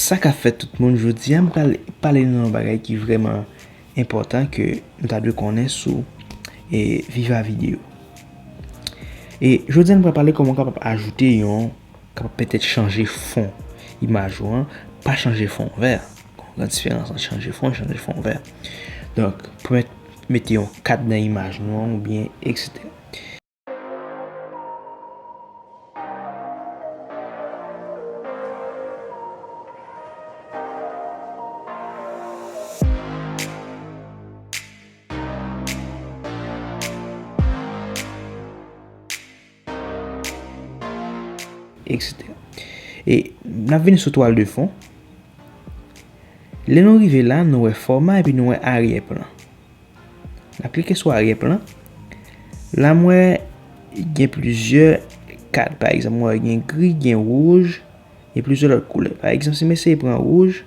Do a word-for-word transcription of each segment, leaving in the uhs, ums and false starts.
Sa k ap fèt tout moun, jodi a m pral pale nou yon bagay ki vrèman enpòtan ke nou ta dwe konnen sou e, Viva Video. E jodi a nou pral pale kòman w kapab ajoute yon, kapab petèt chanje fon imaj ou an, pa chanje fon vè. Gon gran diferans ant chanje fon e chanje fon vè. Donk, pou mèt, mete yon kad nan imaj nou an oubyen etsetera. Etsetera. E n ap vini sou twal de fon. Lè nou rive la, nou wè fòma epi nou wè aryè plan. N ap klike sou aryè plan. La m wè gen plizyè kad. Pa egzanp, m wè gen gri, gen wouj, gen plizyè lòt koulè. Pa egzanp, si m eseye pran wouj,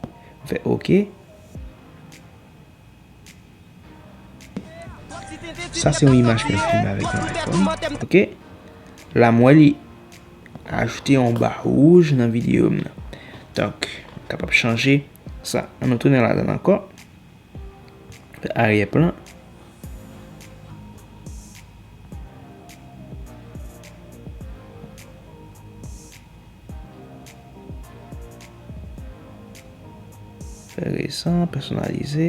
m fè oke. Sa se yon imaj ke m filme avèk yon iPhone. Oke. La m wè li ajoute yon ba wouj nan videyo m nan. Donk, m kapab chanje sa. Ann nou tounen ladan l ankò. Fè aryè plan. Fè resan, pèsonalize.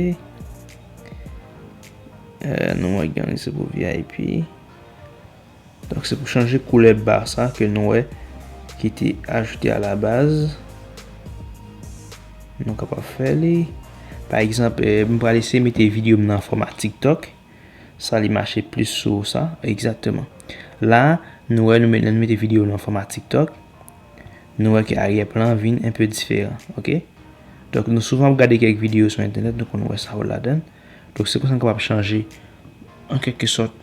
Euh, nou wè gen se pou V I P. Donk, se pou chanje koulè ba sa ke nou wè ki te ajoute a la baz. Nou kapab fè li. Pa egzanp, euh, m pral eseye mete videyo m nan fòma TikTok. Sa li mache plis sou sa, egzakteman. La, nou wè nou met, lè nou mete videyo nan fòma TikTok, nou wè ke aryè plan vin enpe diferan, oke? Donk, nou souvan ap gade kèk videyo sou entènèt, nou konn wè sa yo ladan. Donk, se konsa n kapab chanje, an kèlkesòt,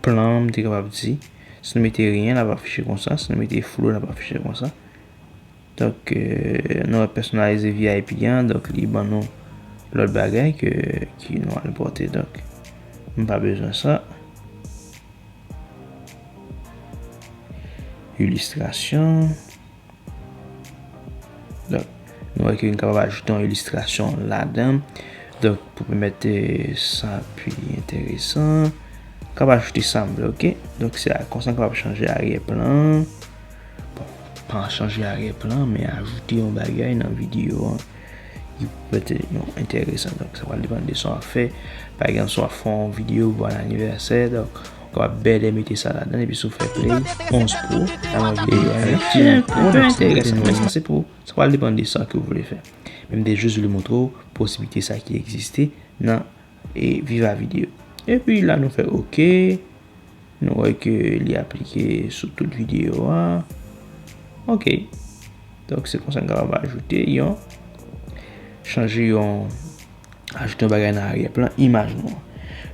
plan, m te kapab di. Si nou mete ryen, l ap afiche konsa. Si nou mete flou, l ap afiche konsa. Donk, euh, nou wè pèsonalize V I P an, donk li ban nou lòt bagay ke, ki nou al pote. Donk, m pa bezwen sa. Ilistrasyon. Donk, nou wè ke nou kapab ajoute yon ilistrasyon ladan. Donk, pou pèmèt, euh, sa pi enteresan, kapab ajoute sa m vle, oke? Donk, se a, konsa n kapab chanje aryè plan. Bon, pa chanje aryè plan, men ajoute yon bagay nan videyo an ki pètèt yon enteresan. Donk, sa pral depann de sa w ap fè. Pa egzanp, si w ap fè yon videyo pou anivèsè, donk, ou kapab bèlè mete sa ladan, epi si w fè play, onz Pro, la mwen videyo a, enteresan. Donk, sa se pou, sa pral depann de sa ke w vle fè. Men m te jis vle montre w posiblite sa ki egziste nan, e, Viva Video. Epi la, nou fè oke. Nou wè ke li aplike sou tout videyo a. Oke. Donk, se konsa n kapab ajoute yon, chanje yon, ajoute yon bagay nan aryè plan imaj nou an.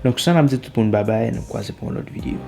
Donk, sa n ap di tout moun babay, nou kwaze pou yon lòt videyo.